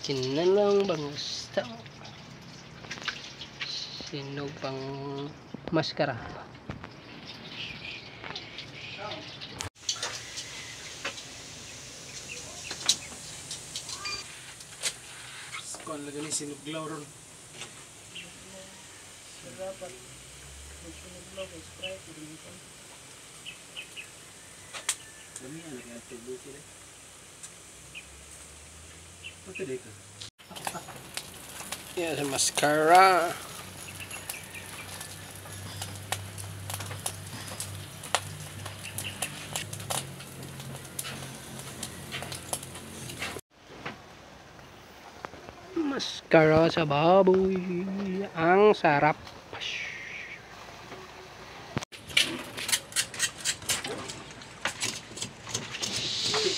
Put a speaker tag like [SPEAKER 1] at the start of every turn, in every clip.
[SPEAKER 1] Kinalang bangus ta. Sinugpang maskara.
[SPEAKER 2] Kuan lagi ni sinuglaw ron.
[SPEAKER 1] Dapat sinuglaw kay Sprite dito.
[SPEAKER 2] Dami ang lagi ang tubo sila. Pati ka.
[SPEAKER 1] Yan sa mascara. Mascara sa baboy. Ang sarap.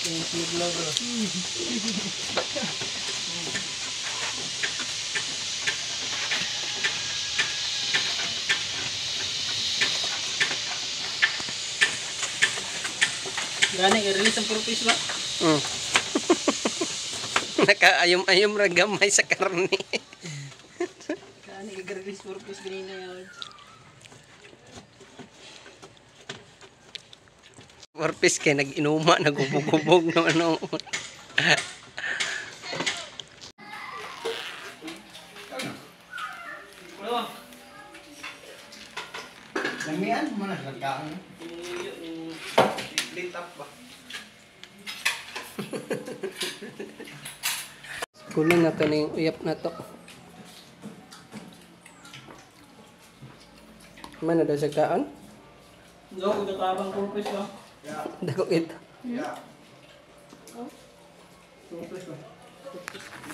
[SPEAKER 2] Sinuglaw ron.
[SPEAKER 3] Gani, i-release ang purpose ba?
[SPEAKER 1] Nakaayom-ayom ra gamay sa karne.
[SPEAKER 3] Gani, i-release purpose ganina yun.
[SPEAKER 1] Warpis kay nag-inuma, nagubog-ubog na ano.
[SPEAKER 2] Lamian mo na lagkaan. Litap ba?
[SPEAKER 1] Kulang na to na yung uyap na to. Mana daw sa kaan?
[SPEAKER 3] Go, kung kakabang purpose ba?
[SPEAKER 1] Dako ito.
[SPEAKER 2] Yeah.
[SPEAKER 3] Purpose ba?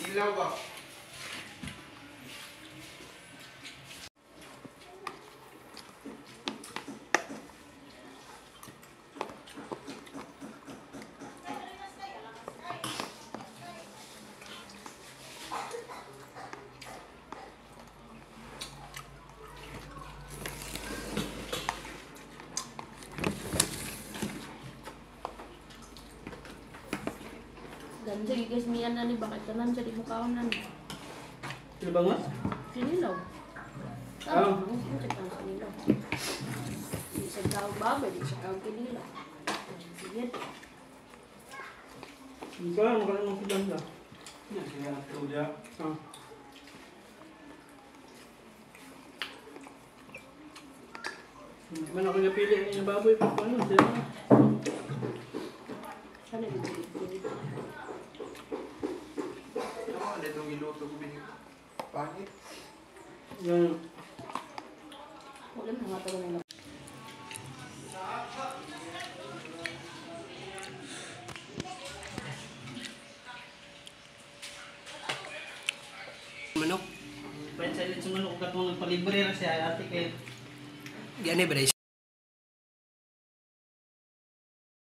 [SPEAKER 2] Ilaw ba?
[SPEAKER 4] Ganda yung guys, miyan na ni bakit tanan sa di mukhaon na ni.
[SPEAKER 3] Sino ba nga?
[SPEAKER 4] Sinilaw.
[SPEAKER 3] Ah.
[SPEAKER 4] Tama, ang sa sinilaw. Di sa tao baboy, di sa tao kinilaw. Sige.
[SPEAKER 3] Hindi ko alam kung anong kudang ba.
[SPEAKER 2] Yan siya tuja.
[SPEAKER 3] Ah. Hindi man ako napili yung baboy pa ano, sila na.
[SPEAKER 4] Sana di dito.
[SPEAKER 2] Ano na itong giluto ko binig? Pangit.
[SPEAKER 3] Yan.
[SPEAKER 4] Wala mga tayo na.
[SPEAKER 1] Manok.
[SPEAKER 3] Bayan sa ilit sa manok, katong nagpalibre ra siya, ate kay
[SPEAKER 1] Gani ba